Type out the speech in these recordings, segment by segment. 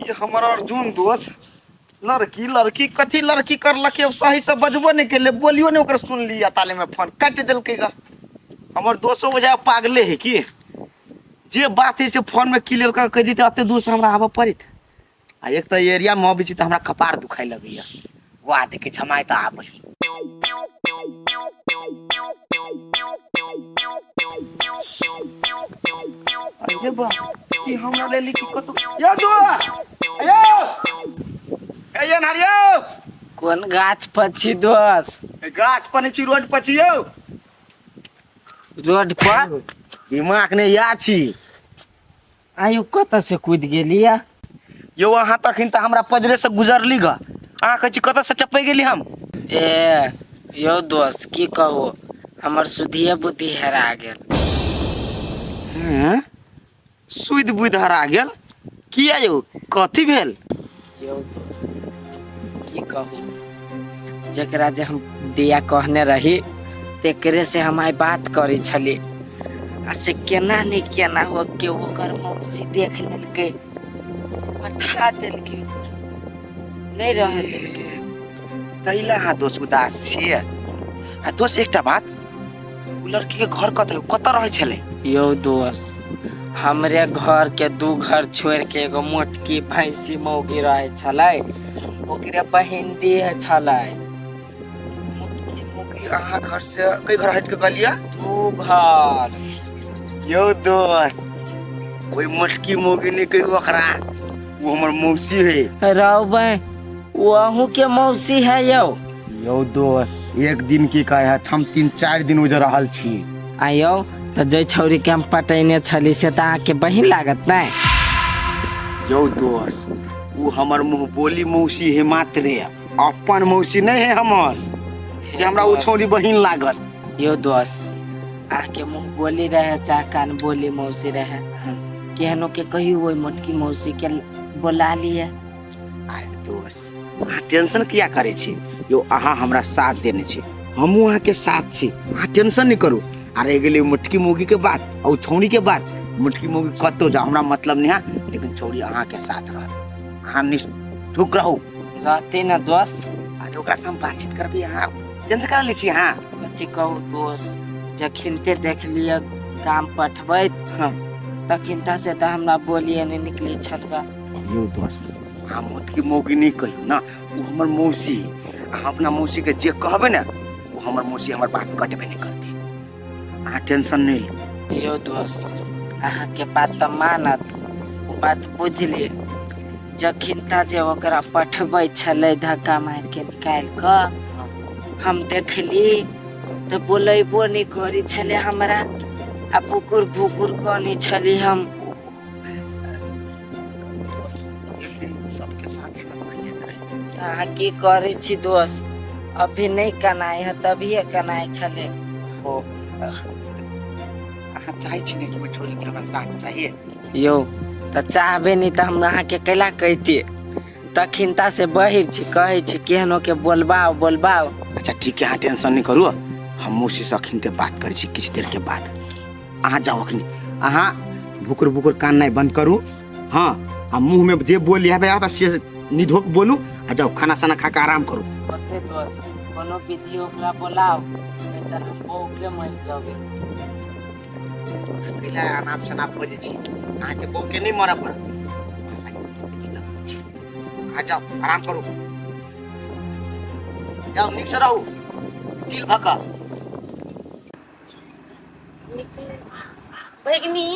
ई हमर अर्जुन दोस्त लड़की लड़की कथी लड़की करलक अब सही से बजबो नहीं केले, बोलियो नहीं ओकर सुनली, आ ताले में फोन काटि देलकै गा। हमर दोसो बुझाय पागले है की, जे बात है से फोन में क्लियर कर कहि देते, एते दूर से हमरा आबऽ पड़ित। आ एक तऽ एरिया में अबै छी तऽ हमरा कपार दुखाय लगैया। वाह देखै झमाय तऽ आबै। अरे बा, ई हमरा लेली की कतौ यौ दो यौ ए ये नारियो। कोन गाछ पर छी दोस? ए, गाछ पर नहि छी, रोड पर छी यौ। रोड पर? दिमाग नहि या छी। आयु कतऽ से कूदि गेलियै? यौ अहाँ तखन तऽ हमरा पजरे से गुजरली ग, अहाँ कहै छी कतऽ से टपै गेली हम? ए यौ दोस्त की कहू, हमर सुधिये बुद्धि हेरा गेल। हैं? सुधि बुद्धि हरा गेल? किया यौ, कथी भेल? यौ दोस्त की कहू, जकरा जे हम दिया कहने रही तेकरे से हम आइ बात करै छली, आ से केना नहि केना हो के ओकर मौसी देख लेलकै, से पठा देलकै, नहि रह देलकै। तै लए अहाँ दोस्त उदास छियै। आ दोस्त एकटा बात, ओ लड़की के घर कतऽ कतऽ रहै छलै? यौ दोस्त, हमरे घर के दू घर छोड़ के एगो मोटकी भैंसी मौगी रहे छलै, ओकरे बहिन देह छलै। मोटकी मौगी अहाँ घर से कई घर हट के गेलियै? दू घर। यौ दोस्त, ओहि मोटकी मौगी नहि कहियौ ओकरा, ओ हमर मौसी है। रौ बे, ओ अहूँ के मौसी है यौ? यौ दोस्त, एक दिन की कहे है, हम 3-4 दिन उजर रहल छी। आ यौ तऽ जै छौरी के हम पटैने छली से तऽ अहाँके बहिन लागत नै? यौ दोस्त, ओ हमर मुँह बोली मौसी है मात्रे, अपन मौसी नहीं है हमर, जे हमरा ओ छौरी बहिन लागत। यौ दोस्त, अहाँके मुँह बोली रहे चाहे कान बोली मौसी रहे, केहनो के कहियो ओहि मोटकी मौसी के बोला लिए। अरे दोस्त, अहाँ टेंशन किया करै छी यौ? अहाँ हमरा साथ देने छी, हमहूँ अहाँके साथ छी, अहाँ टेंशन नहि करू। आ रहि गेलै मोटकी मौगी के बात आ ओ छौड़ी के बात, मोटकी मौगी कतहु जाउ हमरा मतलब नहि है, लेकिन छौड़ी अहाँके साथ रहत, अहाँ निश्चुक रहू। रहते ना दोस्त? अरे ओकरा से हम बातचीत करबै, अहाँ टेंशन करा लै छी। अहाँ कथी कहू दोस्त, जखिनते देख लिअ गाम पठबैत तखिनता से तऽ हमरा बोलिए नहि निकलै छल गा। यौ दोस्त, अहाँ मोटकी मौगी नहि कहियौ ने, ओ हमर मौसी। अहाँ अपना मौसीके जे कहबै ने, ओ हमर मौसी हमर बात कटबे नहि करतै, अहाँ टेंशन नहि लू। यौ दोस्त, अहाँके बात तऽ मानत, ओ बात बुझली। जखिनता जे ओकरा पठबै छलै धक्का मारिके निकालि कऽ, हम देखली तऽ बोलेबो नहि करै छलै हमरा, आ भुकुर भुकुर कनै छली हम। सबके साथ अहाँ की करै छी दोस्त? अभी नहि कनाइ है तभिए कनाइ छलै। ओ अहाँ चाहै छी ने कि ओहि छोरी के हमरा साथ चाहिए? यौ तऽ चाहबे नहि तऽ हम अहाँके कैला कहितियै? तखिनता से बहिर छी, कहै छी केहनो के बोलबाओ बोलबाओ। अच्छा ठीक है, अहाँ टेंशन नहीं करू, हम मौसी से अखन बात करै छी किछु देर के बाद। अहाँ जाओ अखनी, अहाँ भुकुर भुकुर कान नहीं बंद करू। हाँ, आ मुँह में जे बोली आबे आबे से निधोक बोलू, आ जाओ खाना साना खा के आराम करू। ओते दोस्त, कोनो विधि ओकरा बोलाओ, नहीं तऽ हम बौके मरि जबे। कैला अनाप शनाप बजै छी? अहाँके बौके नहीं मरऽ पड़त। अहाँ जाओ आराम करू, जाओ नीक से रहू, चिल भऽ कऽ। भगनी,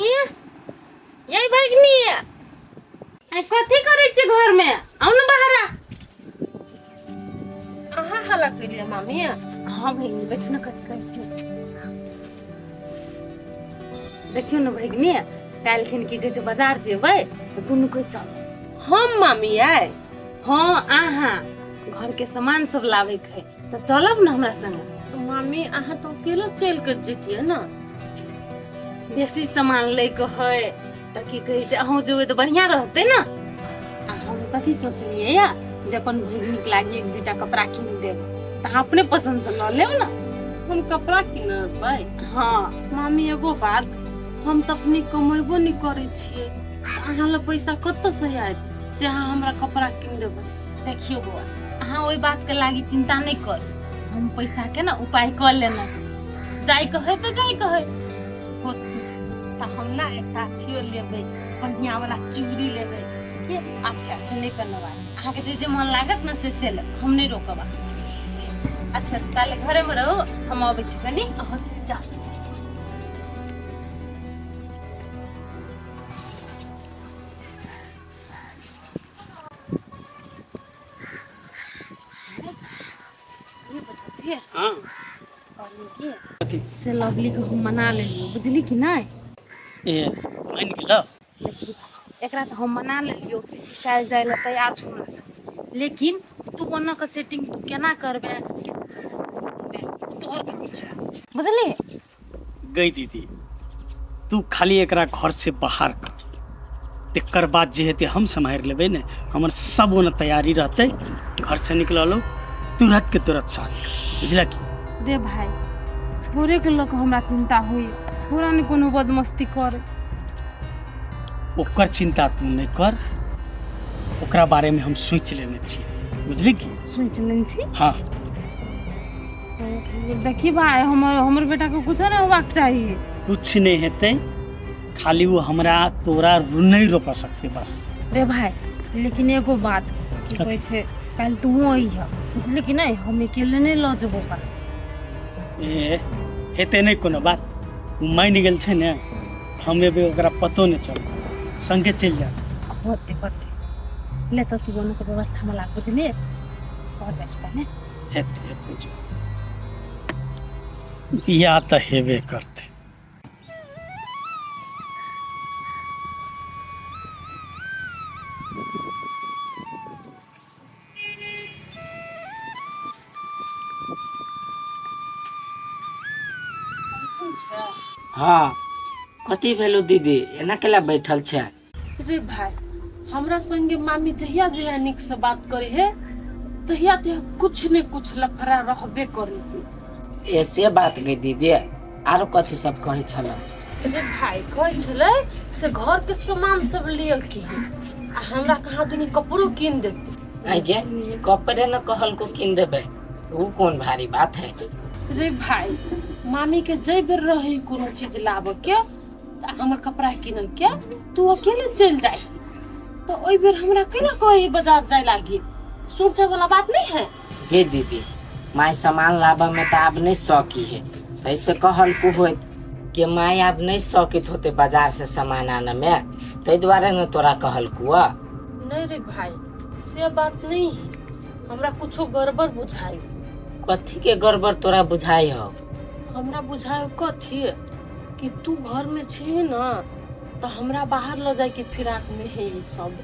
ये भगनी, आई कथी करै छी घर में? आउ ने बाहर। अहाँ हल्ला केलियै मामी? हाँ भगनी, बैठू ने, कथी करै छी? देखियौ ने भगनी, काल्हिखिन की कहै छै बाजार जेबै तऽ दुनू कोइ चल। हम मामी आइ? हाँ, अहाँ घरके सामान सब लाबैके है तऽ चलब ने हमरा संगे। तऽ मामी अहाँ तऽ अकेलो चलि कऽ जैतियै ने। बेसी सामान लैके है तऽ की कहै छै, अहूँ जेबै तऽ बढ़िआँ रहतै ने। आ हम कथी सोचलियै या जे अपन भगिनीके लागी एक दूटा कपड़ा कीन देब तऽ अहाँ अपने पसन्दसँ लऽ लेब ने। हम कपड़ा किनबै? हाँ। मामी एगो बात, हम तऽ अपने कमेबो नहि करै छियै, तऽ अहाँ लग पैसा कतऽसँ आयत? से अहाँ हमरा कपड़ा कीन देबै। देखियौ बौआ, अहाँ ओहि बातके लागी चिंता नहि करू, हम पैसाके ने उपाय कऽ लेने छी। जाय के है तऽ जाय के है होतै तऽ हम ने एकटा अथियो लेबै, बढ़िआँ वाला चूड़ी लेबै के। अच्छा अच्छा, नहि करने बात, अहाँके जे जे मन लागत ने से से लेब, हम नहि रोकब अहाँके। अच्छा ताले घरेमे रहू, हम अबै छी कनि। अहाँ जाउ। हाँ। कथी से लवली के हम मना लेलियै, बुझली कि नहि? ए मानि गेल। देखी, एकरा तऽ हम मना लेलियो, काल्हि जाइ लए तैयार छौ हमरा संगे, लेकिन तू ओना के सेटिंग तू केना करबे तोहर काम छौ, बुझली? गई दीदी, तू खाली एकरा घर से बाहर कर, तकर बाद जे हेतै हम सम्हारि लेबै ने। हमर सब ओना तैयारी रहतै, घर से निकललो तुरंत के तुरंत शादी कर, बुझला की? रे भाई, छोड़े के लऽ कऽ हमरा चिंता होइए, छोड़ा ने कोनो बदमस्ती करे। ओकर चिंता तू नहीं कर, ओकरा बारे में हम सोच लेने छी, बुझली की? सोचि लेने छी? हाँ। देखी भाई, हमर हमर बेटा के कुछो नहीं होबाक चाही। कुछ नहीं हेतै, खाली वो हमरा तोरा नहीं रोक सकते बस। रे भाई, लेकिन एगो बात की कहै छै, काल्हि तूहो अइह, बुझली कि नहि? हम अकेले नहि लऽ जेबो ओकरा। ए हेतै नहीं कोनो बात, ओ मानि गेल छै ने, हम एबै ओकरा पतो नहीं चलतै, संगे चलि जायब। होते होते ले तऽ तू ओनो के व्यवस्था में लाग, बुझली? और जाइ छी ने। हेतै हेतै, जो बियाह तऽ हेबे करतै। हाँ, कथी भेलो दीदी, एना केला बैठल छै? रे भाई, हमरा संगे मामी जहिया जहिया नीक से बात करे है तहिया तहिया कुछ ने कुछ लफड़ा रहबे करे है। ऐसे बात गई दीदी, आरो कथी सब कहै छल? रे भाई, कहै छलै से घर के सामान सब लिअ के है, आ हमरा कहाँ दुनी कपड़ो कीन देते। आइ गे, कपड़े न कहलको कीन देबै, ऊ कोन भारी बात है। रे भाई, मामी के जै बेर रहे कोनो चीज लाबऽ के, हमर कपड़ा किनऽ के, तू अकेले चलि जाय, तो ओहि बेर हमरा केना कही बाजार जाय लागी, सोचे वाला बात नहीं है। गे दीदी, माय सामान लाबऽ में तऽ आब नहीं सकी है, तैसे कहलको होइत कि माय आब नहीं सकित होते बाजार से सामान आने में, ताहि दुआरे ने तोरा कहलको। नहीं रे भाई, से बात नहीं है, हमरा कुछो गड़बड़ बुझाई। कथी के गड़बड़ तोरा बुझाई हो? हमरा बुझाई कथी कि तू घर में छी ना तो हमरा बाहर ल जाय के फिराक में है, ई सब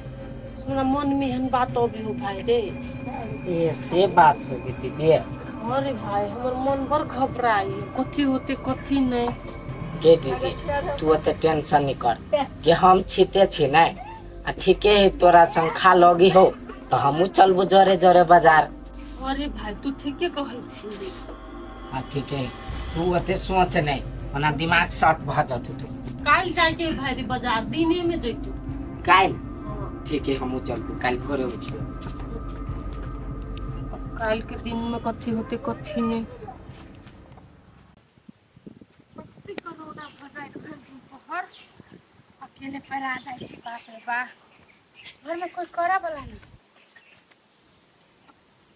हमरा मन में एहन बात अभी हो भाई रे। ए से बात हो गई दीदी। अरे भाई, हमर मन बड़ घबराई, कथी होते कथी नहीं। गे दीदी, तू ओते टेंशन नहीं कर, कि हम छीते छी नहीं, आ ठीके है तोरा संग खा लगी हो तो हमहू चलबो जरे जरे बाजार। अरे भाई, तू ठीके कहै छी। हाँ ठीक है, तू ओते सोच नहीं, ओना दिमाग शॉर्ट भऽ जतौ तू। काल्हि जाइके भाई रे बाजार, दिने में जैतू। काल्हि? ठीक है, हमहू चलबो काल्हि भोरे उठियो। काल्हि के दिन में कथी होते कथी नहीं। अकेले पैरा जाइ छी, बाप रे बा, घर में कोई करऽ वाला नहीं।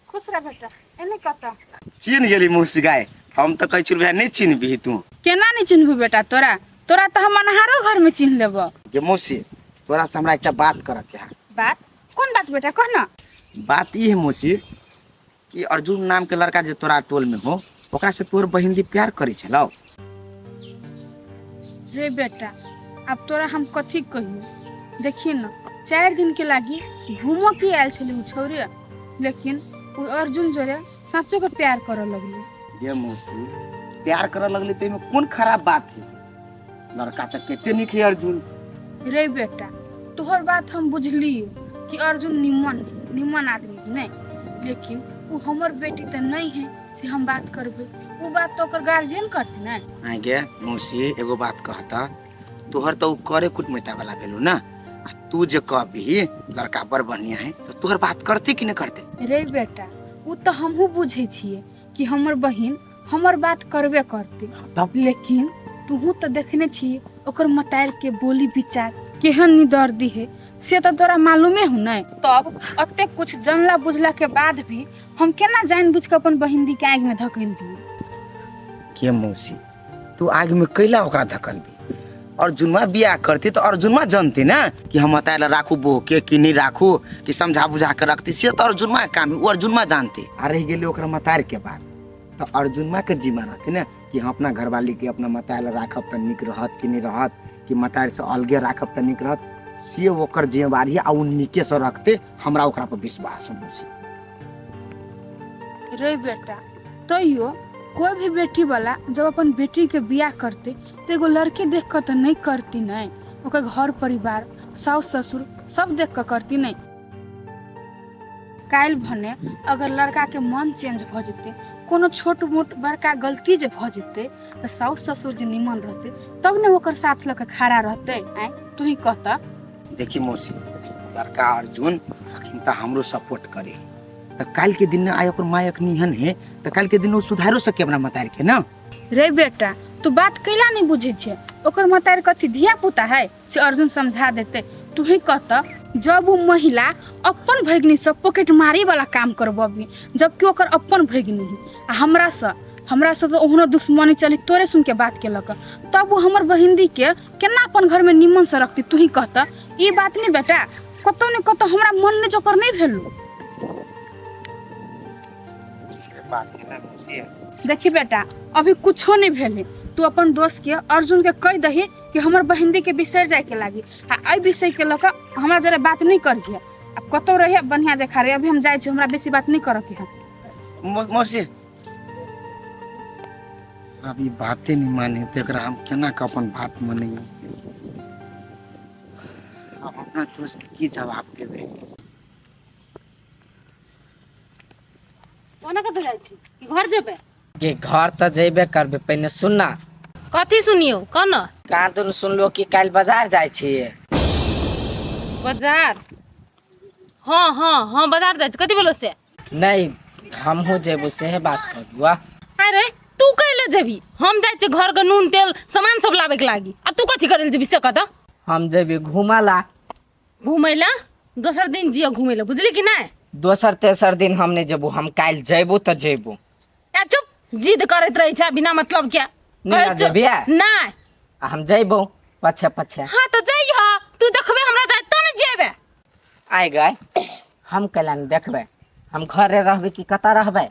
खुश रह बेटा, एने कतऽ? चिन्ह गेली मौसी गाय, हम तऽ कहै छलहुँ भैया नहि चिन्हबिही तू। केना नहि चिन्हबू बेटा तोरा, तोरा तऽ हम अन्हारो घर में चिन्ह लेबो। गे मौसी, तोरा से हमरा एकटा बात करऽ के है। बात? कोन बात बेटा, कह ना। बात ई है मौसी कि अर्जुन नाम के लड़का जे तोरा टोल में हो, ओकरा से तोहर बहिन दी प्यार करै छलौ। रे बेटा, अब तोरा हम कथी कहियो, देखिए ना 4 दिन के लागी घूमो के आयल छली उ छौरी, लेकिन उ अर्जुन जोरे साँचो के प्यार करऽ लगली। गे मौसी, प्यार करऽ लगली तऽ एहिमे कोन खराब बात है, लड़का तऽ कते नीक है अर्जुन। रे बेटा, तोहर बात हम बुझली कि अर्जुन निमन निमन आदमी है नहीं, लेकिन उ हमर बेटी तऽ नहीं है से हम बात करबै, उ बात तो ओकर गार्जियन करते ने। आइ गे मौसी, एगो बात कहता, तोहर तऽ उ करे कुटमैता वाला भेलू ना, आ तू जे कहबी लड़का बड़ बढ़िया है तो तोहर बात करते कि नहीं करते? रे बेटा, ओ तऽ हमहूँ बुझै छियै कि हमर बहिन हमर बात करबे करते। तब? लेकिन तूहू तऽ देखने छियै ओकर मतायल के बोली विचार केहन निदर्दी है, से तऽ तोरा मालूमे हो नहीं। तब अते कुछ जानला बुझला के बाद भी हम केना जान बुझ के अपन बहिन दी के आगि में धकेल दिए? के मौसी, तू आग में कैला ओकरा धकलबी? अर्जुनमा बियाह करती तो अर्जुनमा जानती ना कि हम मतायल राखू बोह के कि नहीं राखू, कि समझा बुझा के रखती, से तो अर्जुनमा के काम है, वो अर्जुनमा जानते। आ रह गेली ओकरा मतार के बात, तो अर्जुनमा के जिम्मा रहते ना कि हम अपना घरवाली के अपना मतायल राखब तऽ नीक रहत कि नहीं रहत, कि मतार से अलगे राखब तऽ नीक रहत, से ओकर जिम्मेवारी है आ ओ नीके से रखते, हमरा ओकरा पर विश्वास है मौसी। रे बेटा, तैयो कोई भी बेटी वाला जब अपन बेटी के बियाह करते तो एगो लड़की देख के तो नहीं करती नहीं, ओकर घर परिवार सास ससुर सब देख के करती नहीं। काल्हि भने अगर लड़का के मन चेंज भऽ जेतै, कोनो छोट मोट बड़का गलती जे भऽ जेतै, तऽ साउस ससुर जे निमन रहतै तब ने ओकर साथ लऽ कऽ खड़ा रहतै। आँय, तू ही कहता। देखी मौसी, लड़का अर्जुन अखन तऽ हमरो सपोर्ट करे, तऽ काल्हि के दिन ने आइ ओकर माय अखनी एहन है तऽ काल्हि के दिन ओ सुधारो सके अपना मतार के ना। रे बेटा, तू बात कैला नहीं बुझै छै? ओकर मतार कथी धिया पुता है से अर्जुन समझा देते? तू ही कहता, जब वो महिला अपन भगिनी से पॉकेट मारी वाला काम करबी, जबकि ओकर अपन भगिनी है, आ हमरा से तो ओहनो दुश्मनी चली तोरे सुन के बात केलक, तब वो हमर बहिंदी के केना अपन घर में निमन से रखती? तू ही कहता। ई बात नहीं बेटा, कतौ ने कतौ हमरा मन में जोकर नहीं भेलो। से बात है ना मौसी। देखी बेटा, अभी कुछो नहीं भेले, तू अपन दोस्त के अर्जुन के कह दही कि हमर बहिंदी के बिसरि जाय के लागी, आ एहि विषय के लऽ कऽ हमरा जरे बात नहीं करिहे। आ कतौ रहिए बढ़िया जखा रे, अभी हम जाइ छी, हमरा बेसी बात नहीं करऽ के है। मौसी अभी बाते नहीं माने तो एकरा हम केना के अपन बात मनैयै? अब अपना दोस्त के की जवाब देबै? ओना कतऽ जाइ छी? कि घर जेबै? गे घर तऽ जेबे करबै, पहिने सुन ना। कथी सुनियौ, कह न। कहाँ दुनू सुनलो कि काल्हि बाजार जाइ छियै? बाजार? हाँ हाँ हाँ, बाजार जाइ छी। कथी भेलो से? नहीं, हमहूँ जेबो सेहे बात करू। अरे तू कैले जेबी? हम जाइ छी घर के नून तेल सामान सब लाबे के लागी, आ तू कथी करे जेबी से कह? हम जेबी घूमऽ ला। घूमै ला? दोसर दिन जियो घूमै ला, बुझली कि नहीं? दोसर तेसर दिन हम नहीं जेबो, हम काल्हि जेबो तऽ जेबो। ए चुप, जिद करैत रहै छै बिना मतलब के। नहीं कहै छौ- जेबियै? नहीं। आ हम जेबो पछे पछे। हाँ तो जइह, तू देखबे हमरा जाय तो ने जेबे। आइ गए, हम कैला ने देखबै? हम घरे रहबै कि कतऽ रहबै?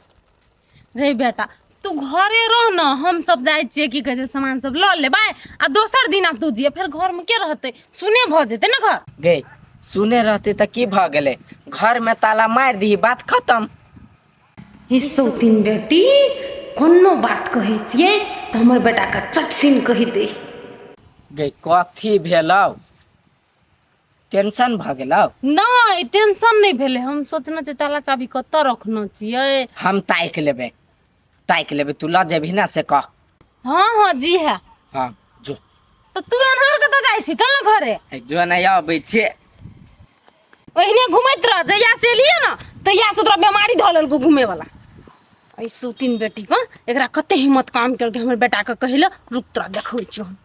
रे बेटा, तू घरे रह न, हम सब जाइ छियै की कहै छै सामान सब लऽ लेबै, आ दोसर दिन आब तू जिये, फेर घर में के रहतै? सुने भऽ जेतै ने घर। गे सुने रहतै तऽ की भऽ गेलै? घर में ताला मारि दही, बात खतम। ई सौतीन बेटी, कोनो बात कहै छियै तऽ हमर बेटाके चट सिन कहि दे। गे कथी भेलौ? टेंशन भऽ गेलौ? नहि, टेंशन नहि भेलै। हम सोचने छियै ताला चाबी कतऽ रखने छियै। हम ताकि लेबै, ताकि लेबै, तू लऽ जेबही ना से कह। हाँ हाँ जी है। हाँ जो। तऽ तू एन्हर कतऽ जाइ छी? चल ने घरे। हे, जो ने अबै छियै। ओहिने घुमैत रह, जहिया से एलियै ने तहिया से तोरा बेमारी धऽ लेलकौ घूमे वाला। एहि सौतीन बेटी के एकरा कते हिम्मत काम केलकै हमर बेटा के कहै लए। रुक, तोरा देखबै छियौ हम।